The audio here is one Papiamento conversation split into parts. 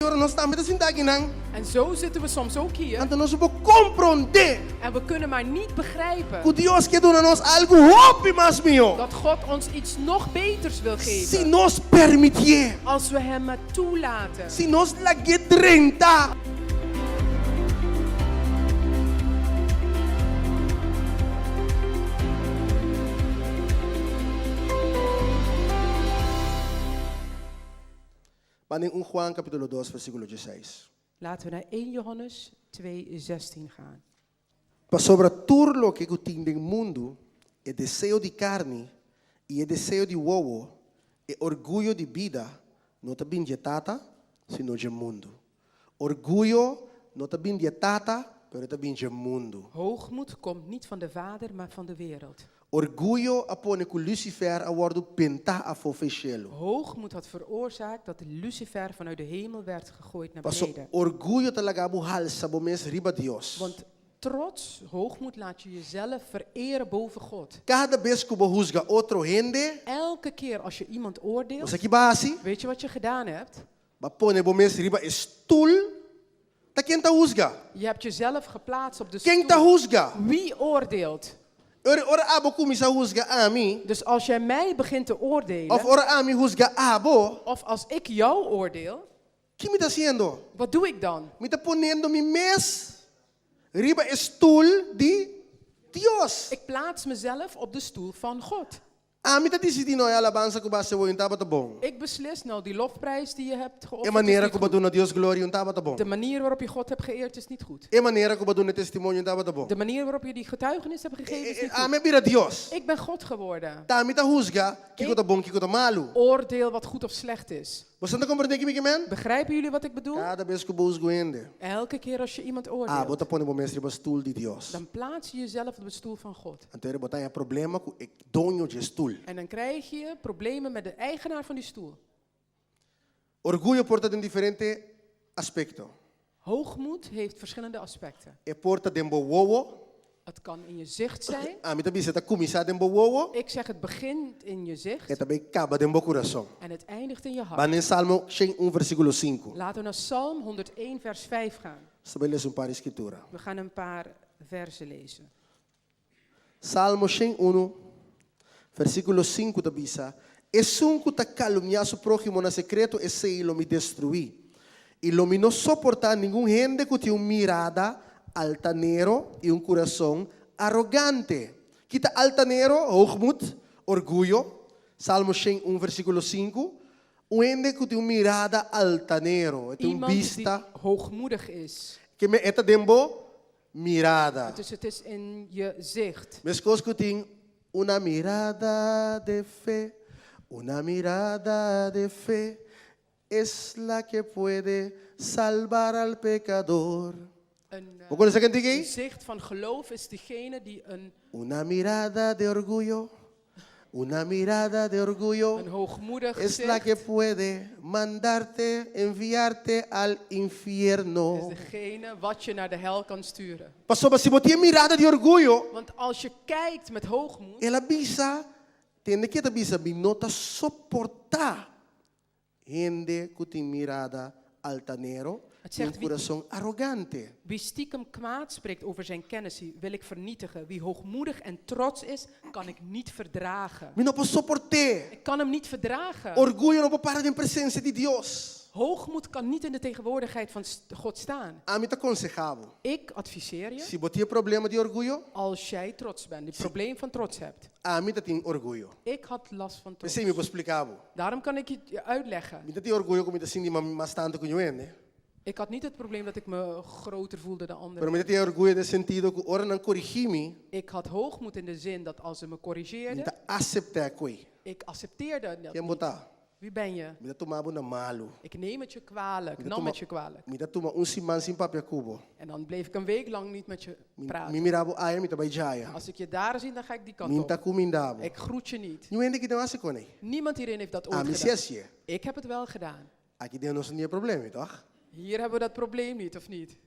Ora nos tambe ta sinta akinan. En zo zitten we soms ook hier. Anto nos no por komprondé. En we kunnen maar niet begrijpen. Ku Dios ke duna nos algu hopi mas mihó. Dat God ons iets nog beters wil geven. Si nos permitié. Als we Hem maar toelaten. Si nos lag'é drenta. Ban den un Juan capítulo dos versículo dieseis. Laten we naar 1 Johannes 2, 16 gaan. Pasobra tur loke ku tin den mundu, e deseo di karni i e deseo di wowo, e orguyo di bida, no ta bin dje Tata, sino dje mundu. Orguyo no ta bin di e Tata, pero e ta bin dje mundu. Hoogmoed komt niet van de Vader, maar van de wereld. Orguyo a pone ku Lucifer a wòrdu bentá afó fei shelu. Hoogmoed had veroorzaakt dat Lucifer vanuit de hemel werd gegooid naar Paso beneden. orguyo ta laga bo halsa bo mes riba Dios. Want trots, hoogmoed, laat je jezelf vereren boven God. Kada bes ku bo husga otro hende. Elke keer als je iemand Bo oordeelt. sa ki bo a hasi? Weet je wat je gedaan hebt? Bo a pone bo mes riba e stul. Ta ken ta husga? Je hebt jezelf geplaatst op de Ken ta stoel. husga? Wie oordeelt? Ora, ora abo kuminsá husga ami. Dus als jij mij begint te oordelen. Òf ora ami husga abo. Of als ik jou oordeel. Ki mi ta hasiendo? Wat doe ik dan? Mi ta poniendo mi mes riba e stul di Dios. Ik plaats mezelf op de stoel van God. Ami ta disidí no e alabansa ku bo a hasi awor un tabata bon. Ik beslis nou die lofprijs die je hebt E geofferd is manera niet ku bo a goed. duna Dios gloria un tabata bon. De manier waarop je God hebt geëerd is niet goed. E manera ku bo a duna e testimonio un tabata bon. De manier waarop je die getuigenis hebt gegeven is niet goed. Ami a bira Dios. Ik ben God geworden. Ta ami ta husga kiko ta bon kiko ta malu. Oordeel wat goed of slecht is. Boso ta komprendé ki mi ke men? Begrijpen jullie wat ik bedoel? Kada bes ku bo husga un hende. Elke keer als je iemand Ah, bo oordeelt. ta pone bo mes riba stul di Dios. Dan plaats je jezelf op de stoel van God. Anto ora bo ta haña problema ku e doño dje stul. En dan krijg je problemen met de eigenaar van die stoel. Orguyo por ta den diferente aspekto. Hoogmoed heeft verschillende aspecten. E por ta den bo wowo. Het kan in je zicht zijn. Ami ta bisa e ta kuminsá den bo wowo. Ik zeg het begint in je zicht. E ta bay kaba den bo kurason. En het eindigt in je hart. Ban den Salmo shen un versíkulo sinku. Laten we naar Psalm 101 vers 5 gaan. Nos ta bay lesa un par di skritura. We gaan een paar verzen lezen. Salmo shen unu, versíkulo sinku ta bisa, Esun ku ta kalumniá su próhimo na sekreto, esei lo mi destruí. I lo mi no soportá ningun hende ku tin un mirada altanero i un kurason arogante. Ki ta altanero? Hoogmoed, orguyo. Salmo 101 versíkulo 5. Un hende ku tin un mirada altanero, e tin un Iemand die bista. hoogmoedig is. Ke men e ta den bo mirada. Dus het is in je zicht. Meskos ku tin una mirada de fe, una mirada de fe. Es la que puede salvar al pecador. Een Bo konoce cantica ei? zicht van geloof is diegene die een Una mirada de orgullo, una mirada de orgullo een hoogmoedig es la gezicht que puede mandarte, enviarte al infierno. is degene wat je naar de hel kan sturen. Pasobra si bo tin e mirada di orguyo, Want als je kijkt met hoogmoed, el a bisa, tende ke ta bisa, mi no ta soporta Hende ku tin mirada altanero Het i un zegt wie- kurason arogante. Wie stiekem kwaad spreekt over zijn kennis, wil ik vernietigen. Wie hoogmoedig en trots is, kan ik niet verdragen. Mi no por soport'é. Ik kan hem niet verdragen. Orguyo no por para den presensia di Dios. Hoogmoed kan niet in de tegenwoordigheid van God staan. Ami ta konsehá bo. Ik adviseer je, Si bo tin e problema di orguyo, als jij trots bent, die probleem van trots hebt. ami ta tin orguyo. Ik had last van trots. P'esei mi por spliká bo. Daarom kan ik je uitleggen. Mi ta tin orguyo ku mi ta sinti mas tantu ku ñuende. Ik had niet het probleem dat ik me groter voelde dan anderen. Pero mi ta tin orguyo den sentido ku ora nan korigí mi, Ik had hoogmoed in de zin dat als ze me mi corrigeerden, ta aseptá koe. ik accepteerde dat Ken bo niet. ta? Wie ben je? Mi ta tuma bo na malu. Ik neem het je kwalijk, Mi ta nam tuma het je kwalijk. Mi ta tuma un siman sin papia ku bo. En dan bleef ik een week lang niet met je Mi praten. mi mira bo aya, mi ta bai djaya. Als ik je daar zie, dan ga ik die kant Mi n'ta op. kuminda bo. Ik groet je niet. Niun hende ki den hasi kon ei. Niemand hierin heeft dat ooit Ami si gedaan. hasié. Ik heb het wel gedaan. Aki den nos no tin e problema, toch? Hier hebben we dat probleem niet, of niet?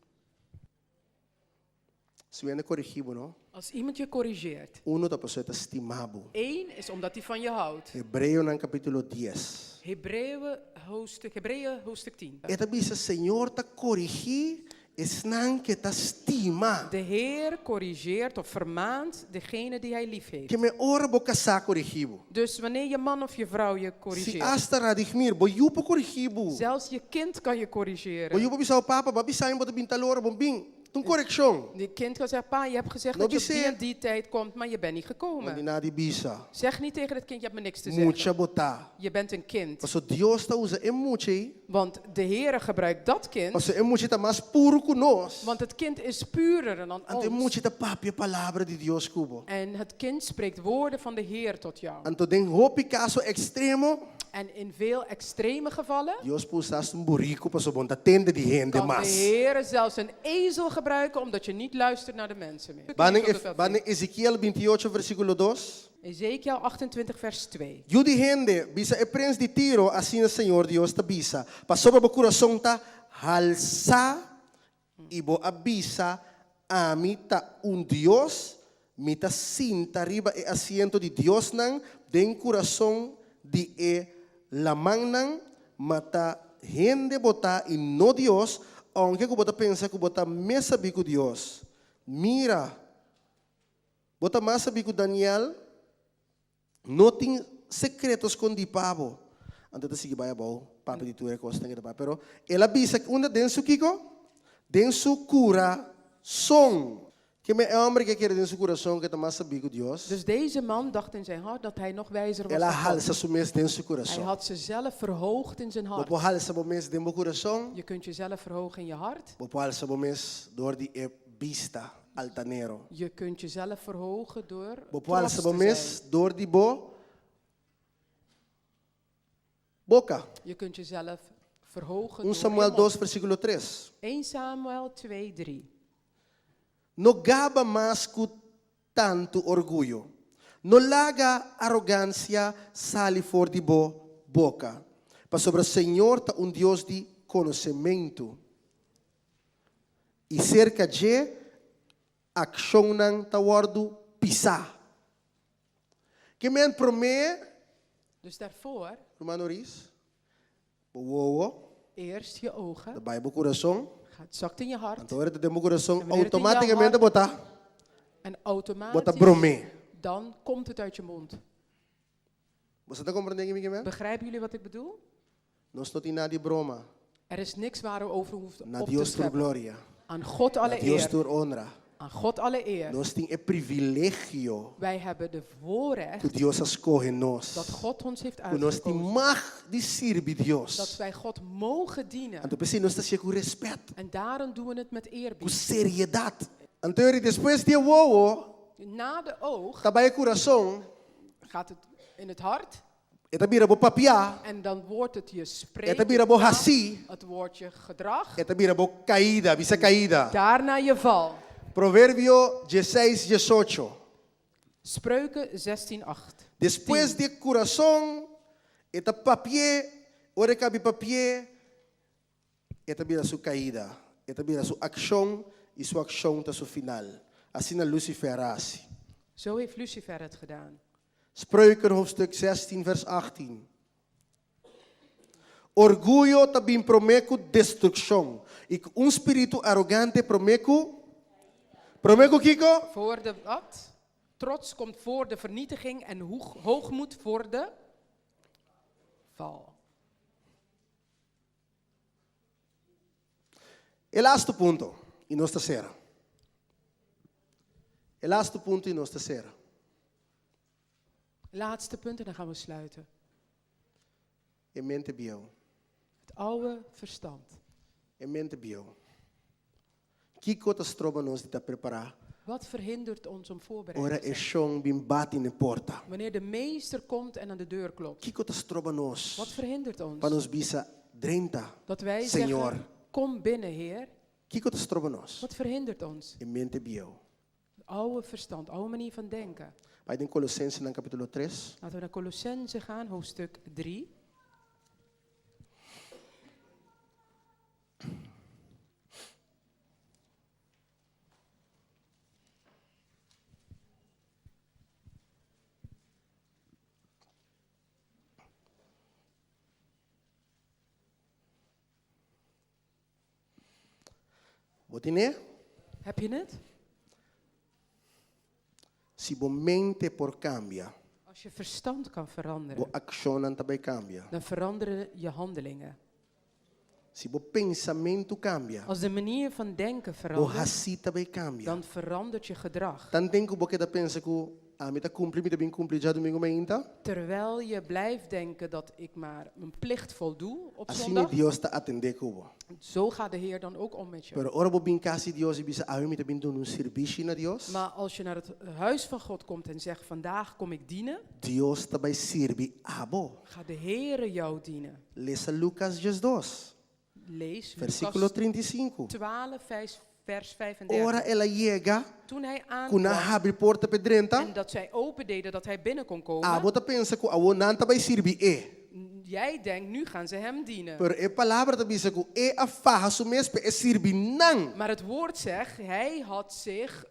Si un hende korigí bo, no? Als iemand je corrigeert. Uno ta pasobra e ta stima bo. Eén is omdat hij van je houdt. Hebreonan kapítulo dies. Hebreeën hoofdstuk, Hebreeën hoofdstuk 10. E ta bisa, Señor ta korigí esnan ku e ta stima. De Heer corrigeert of vermaant degene die hij lief heeft. Ke men ora bo kasá korigí bo. Dus wanneer je man of je vrouw je Si corrigeert. asta Radigmir, bo yu por korigí bo. Zelfs je kind kan je Bo corrigeren. yu por bisa bo, Papa, bo a bisa mi bo ta bin tal ora, bo bin. Ta un korekshon. Je kind kan zeggen, pa, je hebt gezegd No dat je op die bis'é. en die tijd komt, maar je bent niet No gekomen. di nada di bisa. Zeg niet tegen het kind, je hebt me niks te zeggen. Mucha bo ta. Je bent een kind. Paso Dios ta usa e mucha ei. Want de Heere gebruikt dat kind. Paso e mucha ta mas puru ku nos. Want het kind is puurder dan Anto e ons. mucha ta papia palabra di Dios ku bo. En het kind spreekt woorden van de Heer tot jou. Anto den hopi kaso ekstremo. En in veel extreme gevallen Dios por usa hasta un buriku pasobra bo no ta tende di hende kan de mas. Heere zelfs een ezel gebruiken omdat je niet luistert naar de mensen meer. Ban den, ban den Ezekiel binti ocho versíkulo dos. Ezekiel 28 vers 2. Yu di hende, bisa e prens di Tiro, asina Señor Dios ta bisa, Pasobra bo kurason ta halsá i bo a bisa, Ami ta un dios, mi ta sinta riba e asiento di diosnan den kurason di e lamannan, ma ta hende bo ta i no Dios, ounke ku bo ta pensa ku bo ta mes sabí ku Dios. Mira! Bo ta mas sabí ku Daniel? No tin sekreto skondí pa bo. Anto e ta sigui bai abou, papia di tur e kosnan ku e ta papia. Pero el a bisa unda den su kiko? Den su kurason. Keme e hòmber ke kere den su kurason ku e ta mas sabí ku Dios? Dus deze man dacht in zijn hart dat hij nog wijzer was El a dan God. halsa su mes den su Hij kurason. had zichzelf verhoogd in zijn Bo hart. por halsa bo mes den bo kurason? Je kunt jezelf verhogen in je hart. Bo por halsa bo mes dor di e bista altanero. Je kunt jezelf verhogen door Bo por trots alsa bo te mes zijn. door di bo boka. Je kunt jezelf verhogen Un door Samuel je mond. dos versíkulo tres. 1 Samuel 2, 3. No gaba mas ku tantu orguyo. No laga arogansia sali for di bo boka, pasobra Señor ta un Dios di konosementu. I serka dje akshonnan ta wòrdu pisá. Ke men promé, Dus daarvoor, ruman Oris, bo wowo eerst je ogen, ta bai bo kurason, gaat, zakt in je hart. anto ora ta den bo kurason, En wanneer het in jouw outomátikamente hart bo ta, en bo ta automatisch, bromé. dan komt het uit je mond. Boso ta komprendé ke mi ke men? Begrijpen jullie wat ik bedoel? Nos no tin nada di broma. Er is niks waar we over hoeft Na op te Dios tur scheppen. gloria. Aan God Na alle Dios eer. tur honra. Aan God alle eer. Nos tin e privilegio Wij hebben de voorrecht ku Dios a skohe nos. dat God ons heeft Ku nos tin uitgekozen. mag di sirbi Dios. Dat wij God mogen dienen. Anto p'esei nos ta hasié ku respet, En daarom doen we het met ku eerbied. seriedat. Anto yori despues di e wowo Na de oog ta bai e kurason, gaat het in het hart. E ta bira bo papiá. En dan wordt het je E spreken. ta bira bo hasí. Het wordt je gedrag. E ta bira bo kaida. Bisa kaida. Daarna je val. Proverbio dieseis, diesocho. Spreuken 16, 8. Despues di e kurason, e ta papié. Ora e kabi papié, e ta bira su kaida. E ta bira su akshon i su akshon ta su final. Asina Lucifer a hasi. Zo heeft Lucifer het gedaan. Spreuken hoofdstuk 16 vers 18. Orguyo ta bin promé ku destrukshon, i ku un spiritu arogante promé ku promé ku kiko? Voor de wat? Trots komt voor de vernietiging en hoogmoed voor de val. E lastu punto, i nos ta sera. E lastu punto i nos ta sera. Laatste punt en dan gaan we sluiten. E mente bieu. Het oude verstand. E mente bieu. Kiko ta stroba nos di ta prepará? Wat verhindert ons om voorbereid Ora te zijn? e shon bin bati n'e porta. Wanneer de meester komt en aan de deur klopt. Kiko ta stroba nos Wat verhindert ons? pa nos bisa, Drenta, Dat wij Señor. zeggen, kom binnen, Heer. Kiko ta stroba nos? Wat verhindert ons? E mente bieu. Het oude verstand, oude manier van denken. Bai den Kolosensenan kapítulo tres. Laten we naar Colossense gaan, hoofdstuk 3. Bo tin'é? Heb je het? Si bo mente por kambia, Als je verstand kan bo veranderen, akshonnan ta bai kambia. dan veranderen je handelingen. Si bo pensamentu kambia, Als de manier van denken bo verandert, hasí ta bai kambia. dan verandert je gedrag. Tanten ku bo keda pensa ku ami ta kumpli, mi ta bin kumpli djadumingu mainta, Terwijl je blijft denken dat ik maar mijn plicht voldoe op asina zondag, Dios ta atendé ku bo. zo gaat de Heer dan ook om met je. Pero ora bo bin kas di Dios i bisa awe mi ta bin duna un sirbishi na Dios, Maar als je naar het huis van God komt en zegt, vandaag kom ik dienen, Dios ta bai sirbi abo. gaat de Heere jou dienen. Lesa Lucas 12, Lees versíkulo Lucas 35. 12, vers 35. Ora el a yega, Toen hij ku nan aankwam habri porta p'e drenta, en dat zij opendeden dat hij binnen kon komen, abo ta pensa ku awor nan ta bai sirbi e. jij denkt, nu gaan ze hem dienen. Pero e palabra ta bisa ku e a faha su mes pa e sirbi nan. Maar het woord zegt, hij had zich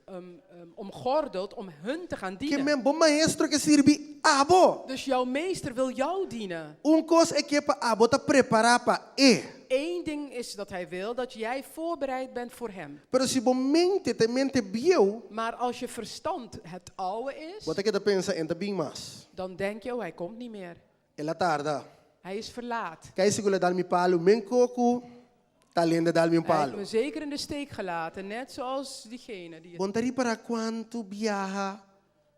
omgordeld om hun te gaan Ke dienen. men bo maestro ke sirbi abo. Dus jouw meester wil jou dienen. Un kos e ke pa abo ta prepará pa e. Eén ding is dat hij wil, dat jij voorbereid bent voor hem. Pero si bo mente ta mente bieu, Maar als je verstand het oude is, bo ta keda pensa e n' ta bin mas. dan denk je, oh, hij komt niet meer. El a tarda. Hij is verlaat. Kai sigur el a dal mi palu men koku, ta lenda dal mi un Hij heeft palu. me zeker in de steek gelaten, net zoals diegene die het... Bo n' ta ripará kuantu biaha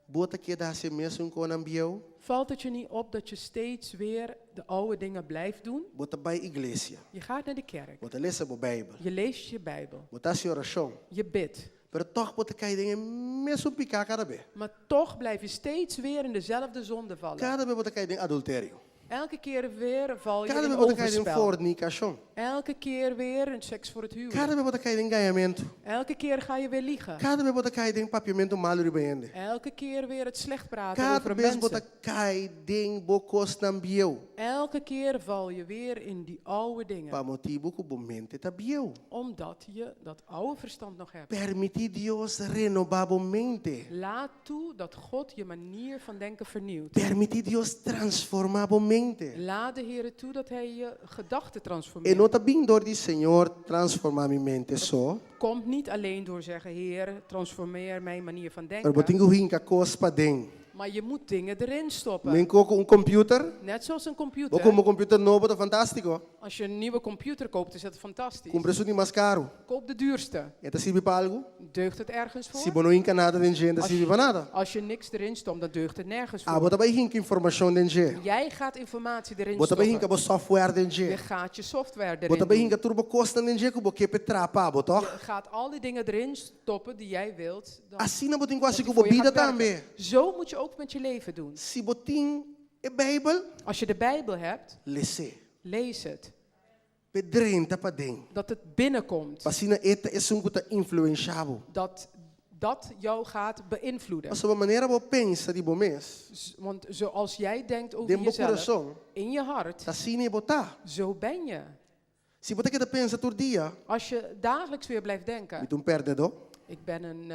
bo ta keda hasi e mesun konan bieu? Valt het je niet op dat je steeds weer de oude dingen blijft doen? Bo ta bai iglesia. Je gaat naar de kerk. Bo ta lesa bo Bijbel. Je leest je Bijbel. Bo ta hasi orashon. Je bidt. Pero tòg bo ta kai den e mesun piká kada be. Maar toch blijf je steeds weer in dezelfde zonde vallen. Kada be bo ta kai den adulterio. Elke keer weer val je Kada in be bo ta kai den overspel. fornikashon. Elke keer weer een seks voor het huwelijk. Kada be bo ta kai den gañamentu. Elke keer ga je weer liegen. Kada be bo ta kai den papiamentu malu riba hende. Elke keer weer het slecht praten Kada over bes bo ta mensen. kai den bo kosnan bieu. Elke keer val je weer in die oude dingen. Pa motibu ku bo mente ta bieu. Omdat je dat oude verstand nog hebt. Permití Dios renobá bo mente. Laat toe dat God je manier van denken vernieuwt. Permití Dios transformá bo mente. Laat de Heer toe dat Hij je gedachten E transformeert. no ta bin dor di Señor transformá mi mente so. Komt niet alleen door zeggen, Heer, transformeer mijn manier van Pero bo denken. tin ku hinka kos paden. Maar je moet dingen erin stoppen. Men koko un computer. Net zoals een Bo computer. kumpra computer nobo ta fantástiko. Als je een nieuwe computer koopt, is dat fantastisch. Kumpra esun di mas karu. Koop de duurste. E ta sirbi pa algu? Deugt het ergens Si voor? bo no hinka nada den dje, e n' ta sirbi pa nada. Als je niks erin stopt, dan deugt het nergens Abo voor. ta bai hinka informashon den dje. Jij gaat informatie erin Bo ta bai hinka stoppen. bo software den Je dje. gaat je software Bo ta erin bai doen. hinka tur bo kosnan den dje ku bo ke p'e tra pa bo, tòg? Je gaat al die dingen erin stoppen die jij wilt. Dan Asina bo tin ku hasi dat ku die bo voor je bida gaat werken. tambe. Zo moet je ook met je leven doen. Si bo tin e Beibel, Als je de Bijbel hebt, les'é. lees het. P'e drenta paden. Dat het binnenkomt. P'asina e ta esun ku ta influenshá bo. Dat dat jou gaat beïnvloeden. Pasobra manera bo pensa di bo mes, Want zoals jij denkt over den bo jezelf, kurason, in je hart, ta asina bo ta. zo ben je. Si bo ta keda pensa tur dia, Als je dagelijks weer blijft denken, mi ta un pèrdèdó, ik ben een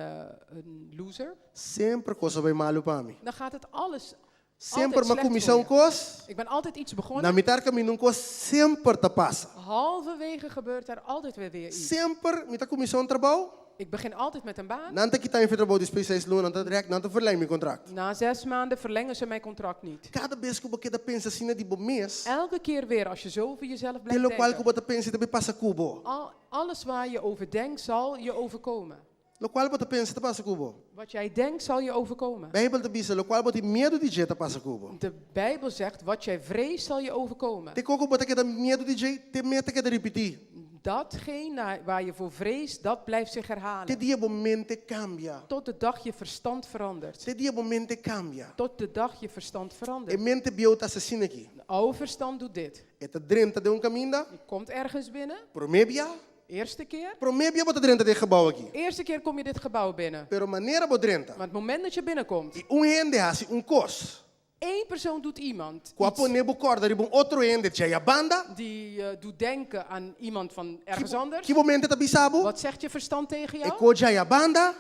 loser, semper kos a bai malu pa mi. dan gaat het alles Semper altijd m'a slecht kuminsá voor un je. kos, Ik ben altijd iets na begonnen. mitar kaminda un kos semper ta pasa. Halverwege gebeurt daar altijd weer iets. Semper mi ta kuminsá un trabou, Ik begin altijd met een baan. nan ta kita mi for trabou despues seis luna, nan ta dirèkt, nan ta verleng mi kontrakt. Na 6 maanden verlengen ze mijn contract niet. Kada bes ku bo keda pensa asina di bo mes, Elke keer weer als je zo over jezelf te blijft lokual ku denken. bo ta pensa ta bai pasa ku bo. Alles waar je over denkt zal je overkomen. Lokual bo ta pensa ta pasa ku bo. Wat jij denkt zal je overkomen. Beibel ta bisa, lokual bo tin miedu di dje ta pasa ku bo. De Bijbel zegt, wat jij vreest zal je overkomen. Te kos ku bo ta keda miedu di dje, t'e mes ta keda ripití. Datgene waar je voor vreest, dat blijft zich Te herhalen. dia bo mente kambia. Tot de dag je verstand verandert. Te dia bo mente kambia. Tot de dag je verstand E verandert. mente bieu ta hasi asina aki. De oude verstand doet dit. E ta drenta den un kaminda, Je komt ergens binnen, promé bia, eerste keer. promé bia bo ta drenta den gebouw aki. Eerste keer kom je dit gebouw binnen. Pero manera bo drenta, Maar het moment dat je binnenkomt, i un hende hasi un kos, één persoon doet iemand ku a iets pone bo kòrda riba un otro hende djei banda, die doet denken aan iemand van ergens anders. ki bo mente ta bisa bo? Wat zegt je verstand tegen E jou? kos djei banda.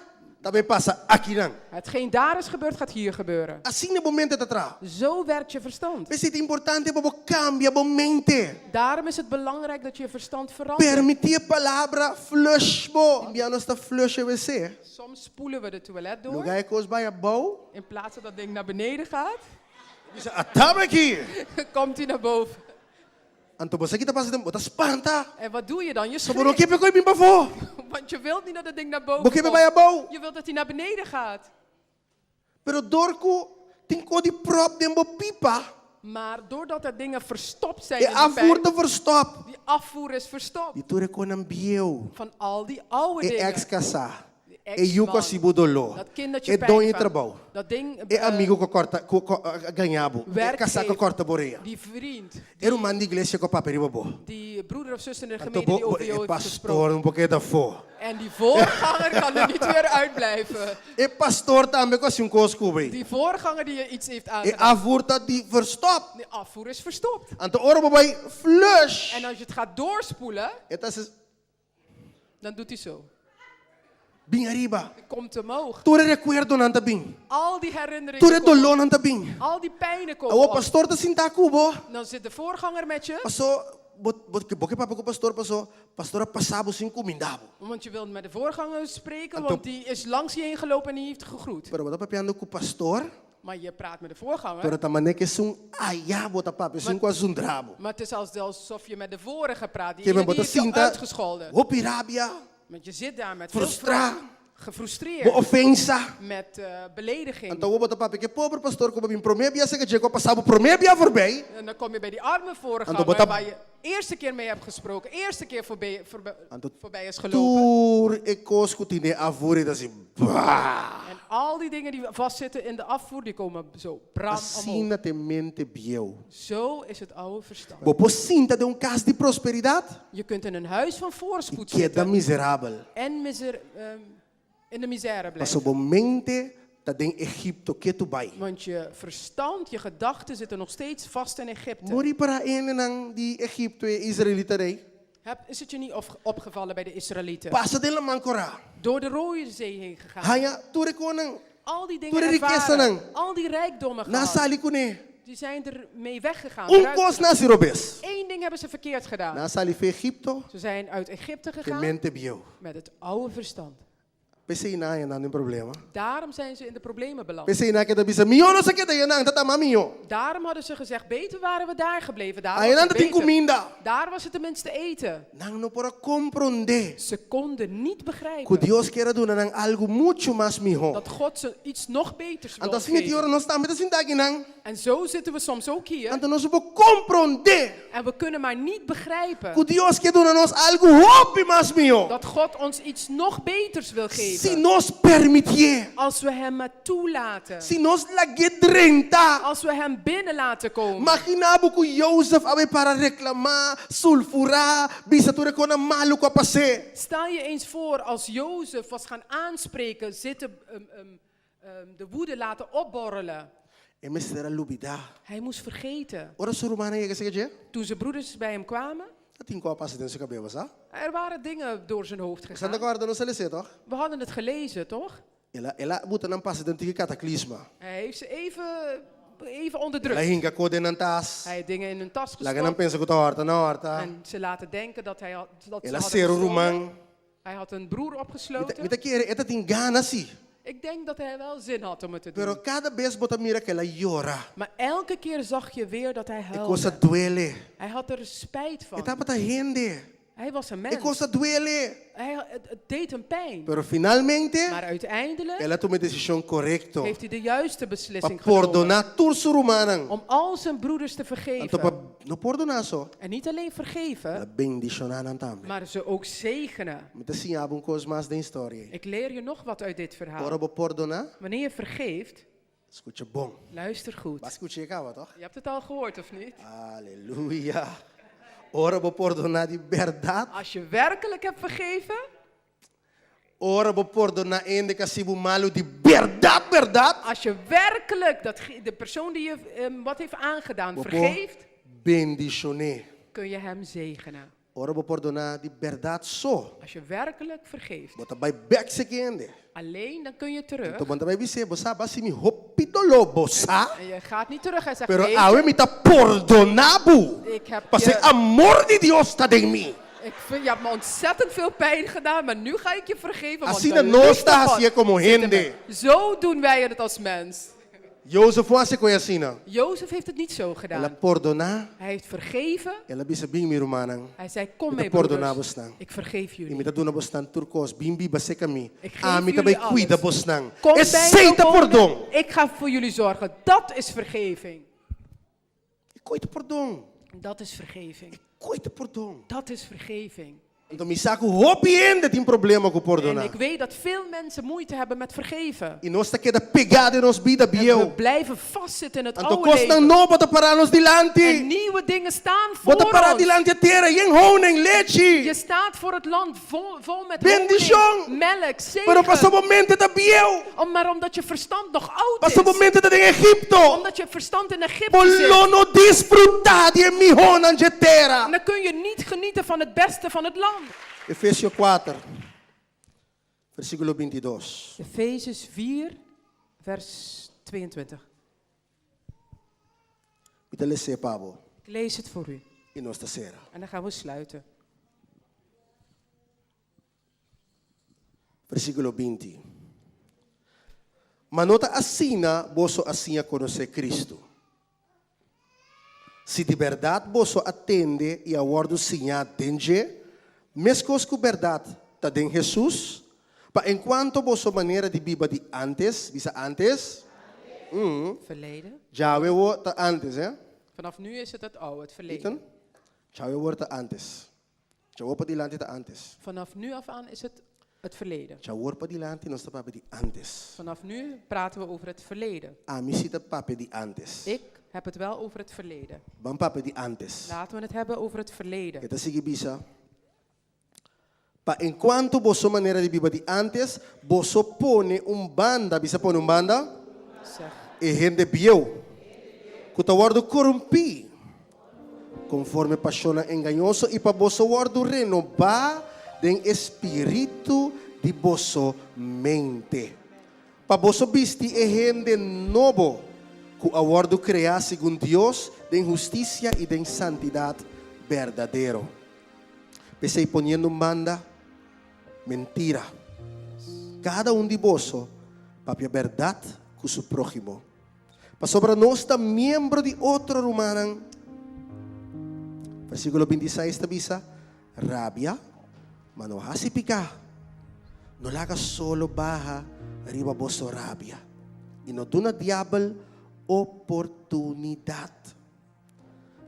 Ta bay pasa akinan. Hetgeen daar is gebeurd, gaat hier gebeuren. Asina bo mente ta traha. Zo werkt je verstand. P'esei ta importante pa bo kambia bo mente. Daarom is het belangrijk dat je je verstand verandert. Permití e palabra flush bo. Tin bia nos ta flush e wc. Soms spoelen we de toilet door. Lugá e kos bai abou. In plaats dat dat ding naar beneden gaat. Bisa, Atame aki! Komt hij naar boven. Anto bo sa ki ta pasa den bo ta spanta. En wat doe je dan? Je So bo no schrikt. ke p'e koi bin pafó. Want je wilt niet dat het ding naar boven Bo ke p'e komt. bai abou. Je wilt dat hij naar beneden gaat. Pero dor ku tin ko di prop den bo pipa. Maar doordat er dingen verstopt zijn E in de afvoer pijp, ta verstop. Die afvoer is verstopt. Di tur e konan bieu. Van al die oude E dingen. ex kasá. Die E yu ku a ex-man. sibu doló. Dat kind dat je E pijn doño di van- trabou. Dat ding, E amigu ku a kòrta, ku ku a gaña bo. E kasá ku a werkgever, kòrta bo orea. Die vriend. E ruman di iglesia ku a papia riba bo. Die broeder of zuster in de Anto gemeente bo, die bo, over jou e heeft pastor gesproken. un por keda afó. En die voorganger kan er niet weer uitblijven. E pastor tambe ku a hasi un kos ku bo. Die voorganger die je iets heeft E aangedaan. afvoer ta di verstòp. De afvoer is verstopt. Anto ora bo bai flush. En als je het gaat doorspoelen, E ta hasi. Dan doet hij zo. Bin ariba. Komt omhoog. Tur e rekuerdonan ta bin. Al die herinneringen Tur e komen. dolónan ta bin. Al die pijnen komen Awor op. pastor ta sinta ku bo. Dan zit de voorganger met je. Paso bo bo bo ke papia ku pastor paso pastor a pasa bo sin kuminda bo. Want je wilt met de voorganger spreken, Anto want die is langs je heen gelopen en die heeft gegroet. Pero bo ta papiando ku pastor. Maar je praat met de voorganger. Pero ta manera ku esun aya bo ta papia, esun ku a zundra bo. Maar het is alsof je met de vorige praat. Die Ke ene men bo die ta heeft jou sinta uitgescholden. hopi rabia. Want je zit daar met veel Frustrá. gefrustreerd. Bo ofensa. Met belediging. Anto awor bo ta papia ku e pober pastor ku bo bin promé bia seka dje ku a pasa bo promé bia voorbij. En dan kom je bij die arme Anto voorganger bo ta waar je eerste keer mee hebt gesproken, eerste keer voorbij, voorbij, Anto voorbij is gelopen. tur e kos ku tin den afvoer e ta hasi baa. En al die dingen die vastzitten in de afvoer, die komen zo bram omhoog. Asina ta e mente bieu. Zo is het oude verstand. Bo por sinta den un kas di prosperidat Je kunt in een huis van i voorspoed keda zitten miserabel. en miser, in de misère blijven. Pasobra bo mente ta den Egipto ketu bai. Want je verstand, je gedachten zitten nog steeds vast in Egypte. Bo ripará hendenan di Egipto e israelita rei? Heb, is het je niet opgevallen bij de Israëlieten? Pasa den Laman Korá. Door de Rode Zee heen gegaan. Haña tur e konan. Al die dingen Tur e ervaren. rikesanan. Al die rijkdommen Nan gehad. sali kuné. Die zijn er mee weggegaan. Un eruit kos gegaan. nan hasi robes. Eén ding hebben ze verkeerd gedaan. Nan sali fe Egipto. Ze zijn uit Egypte Ke gegaan mente bieu. met het oude verstand. P'esei nan a nan den problema. Daarom zijn ze in de problemen beland. P'esei nan keda bisa, Mihó nos a keda einan, ta ta mas mihó. Daarom hadden ze gezegd, beter waren we daar gebleven. Daar was Einan het ta tin beter. kuminda. Daar was het tenminste eten. Nan no por a komprondé Ze konden niet ku begrijpen Dios kier a duna nan algu muchu mas mihó. dat God ze iets nog beters Anto wilde asina tin geven. ora nos tambe ta sinta akinan. En zo zitten we soms ook hier. Anto nos no por komprondé En we kunnen maar niet begrijpen ku Dios kier duna nos algu hopi mas mihó. dat God ons iets nog beters wil Si geven. nos permitié. Als we hem maar toelaten. Si nos lag'é drenta. Als we hem binnen laten komen. Maginá bo ku Jozef a bai para reklamá, sulfurá, bisa tur e konan malu ku a pas'é. Stel je eens voor als Jozef was gaan aanspreken, zitten, de woede laten opborrelen. E mester a lubidá. Hij moest vergeten. Ora su rumannan yega seka dje? Toen zijn broeders bij hem kwamen, Ta tin ku a pasa den su kabes, sa? er waren dingen door zijn hoofd Santa gegaan. Corda nos a les'é, toch? We hadden het gelezen, toch? El a, el a buta nan pasa den tiki kataklisma. Hij heeft ze even, even El a onderdrukt. hinka ko den nan tas. Hij heeft dingen in hun tas Laga nan gestopt. pensa ku ta horta nan horta. En ze laten denken dat, hij had, dat ze El a hadden sera un gestolen. ruman. Hij had een broer Mi ta, opgesloten. mi ta kere e ta tin gana si. Ik denk dat hij wel zin had om het te doen. Pero kada bes bo ta mira ku el a yora. Maar elke keer zag je weer dat hij E kos huilde. a duele. Hij had er spijt E van. tabata hende. Hij was een E mens. kos a duele. Hij, het, het deed hem pijn. Pero finalmente, Maar uiteindelijk el a tuma e desishon korekto heeft hij de juiste pa beslissing genomen. pordoná tur su rumannan. Om al zijn broeders te Anto vergeven. pa no pordoná so, En niet alleen el a vergeven, bendishoná nan tambe. maar ze ook zegenen. Mi ta siña bo un kos mas den historia ei. Ik leer je nog wat uit dit verhaal. Ora bo pordoná, Wanneer je vergeeft, skucha bon. luister goed. Bo a skucha kaba, toch? Je hebt het al gehoord, of niet? Aleluya. Ora bo pordoná di bèrdat. Als je werkelijk hebt vergeven. Ora bo pordoná hende ku a hasi bo malu di bèrdat, bèrdat. Als je werkelijk dat de persoon die je wat heeft aangedaan Bo por vergeeft, bendishoné. kun je hem zegenen. Ora bo pordoná di bèrdat so. Als je werkelijk vergeeft. Bo ta bai bèk seki hende. Alleen dan kun je terug. Anto bo ta bai bis'é, Bo sa, bo a hasi mi hopi doló, bo sa. En je gaat niet terug en zegt, Pero Weet je, awe mi ta pordoná bo, ik heb pasobra je e amor di Dios ta den mi. Ik vind, je hebt me ontzettend veel pijn gedaan, maar nu ga ik je vergeven, want Asina de nos liefde ta God hasié komo zit in hende. mij. Zo doen wij het als mens. Jozef no a hasi koe asina. Jozef heeft het niet zo El a gedaan. pordoná. Hij heeft vergeven. El a bisa, Bin mi rumannan. Hij zei, kom Mi ta mee pordoná broeders, bosnan. ik vergeef I mi jullie. ta duna bosnan tur kos. Bin biba seka mi. Ik geef Ami ta jullie bai kuida alles. bosnan. Kom bij Esei me ta wonen. pordon. Ik ga voor jullie zorgen. Dat is vergeving. E koi ta pordon. Dat is vergeving. E koi ta pordon. Dat is vergeving. Anto mi sa ku hopi hende tin problema ku En pordoná. ik weet dat veel mensen moeite hebben met vergeven. I nos ta keda pegá den nos bida En we bieu. blijven vastzitten in het Anto oude kosnan leven. nobo ta pará nos En dilanti. nieuwe dingen staan Bo ta voor pará ons. dilanti e tera yen honing, lechi. Je staat voor het land vol, vol met Bendishon. honing, melk, Pero pasobra zegen. bo mente ta bieu. Om, maar omdat je verstand nog oud Pasobra bo is. mente ta den Egipto. Omdat je verstand in Egypte Bo zit. lo no disfrutá di e mihónan dje tera. En dan kun je niet genieten van het beste van het land. Efesio kuater, versíkulo bintidos. Efesiërs 4, vers 22. Mi ta les'é pa bo. Ik lees het voor u. I nos ta sera. En dan gaan we sluiten. Versíkulo binti. Ma no ta asina boso a siña konosé Kristu. Si di bèrdat boso a tende i a wòrdu siñá den dje, meskos ku bèrdat ta den Hesus, pa enkuanto boso manera di biba di ántes, bisa ántes, Verleden. djawe wor ta ántes, hè? Vanaf nu is het het oude, het verleden. Ethan? Djawe wor ta ántes. Djawor padilanti ta ántes. Vanaf nu af aan is het het verleden. Djawor padilanti nos ta papia di ántes. Vanaf nu praten we over het verleden. Ami si ta papia di ántes. Ik heb het wel over het verleden. Ban papia di ántes. Laten we het hebben over het verleden. E ta sigui bisa, Pa enkuanto boso manera di biba di ántes, boso pone un banda, bisa pone un banda, Zeg. e hende bieu, ku ta wòrdu korumpí konforme pashonnan engañoso, i pa boso wòrdu renobá den e spiritu di boso mente, pa boso bisti e hende nobo, ku a wòrdu kreá segun Dios den hustisia i den santidat berdadero. P'esei poniendo un banda mentira, kada un di boso papia bèrdat ku su próhimo, pasobra nos ta miembro di otro rumannan. Versíkulo bintiseis ta bisa, Rabia, ma no hasi piká. No laga solo baha riba boso rabia, i no duna diabel oportunidat.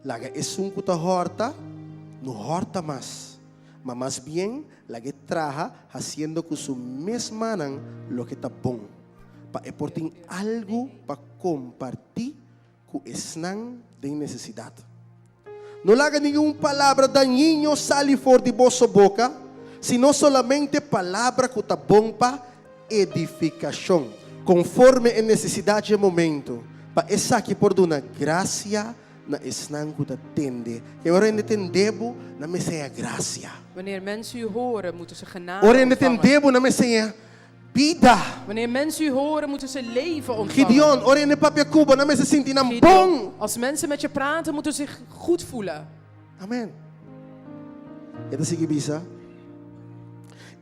Laga esun ku ta hòrta, no hòrta mas, ma mas bien lag'é traha hasiendo ku su mes mannan loke ta bon, pa e por tin algu pa kompartí ku esnan den nesesidat. No laga ningun palabra dañiño sali for di boso boka, sino solamente palabra ku ta bon pa edifikashon, konforme e nesesidat dje momento, pa esaki por duna grasia na esnan ku ta tende. Ke ora hende tende bo, nan mester haña grasia. Wanneer mensen u horen, moeten ze genade Ora hende ontvangen. tende bo, nan mester haña bida. Wanneer mensen u horen, moeten ze leven ontvangen. Gideon, ora hende papia ku bo, nan mester sinti nan Gideon, bon. als mensen met je praten, moeten ze zich goed voelen. Amen. E ta sigui bisa,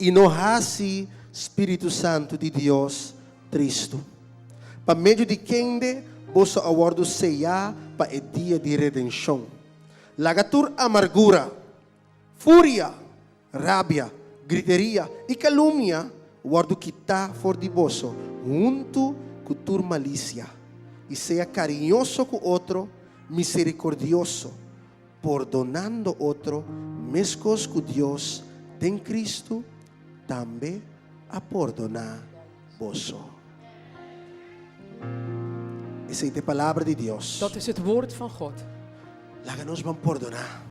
I no hasi Spiritu Santu di Dios tristu, pa medio di kende boso a wòrdu seyá pa e dia di redenshon. Laga tur amargura, furia, rabia, griteria i kalumnia wòrdu kitá for di boso huntu ku tur malisia, i sea kariñoso ku otro, miserikordioso, pordonando otro meskos ku Dios den Kristu tambe a pordoná boso. Esei ta e palabra di Dios. Dat is het woord van God. Laga nos ban pordoná.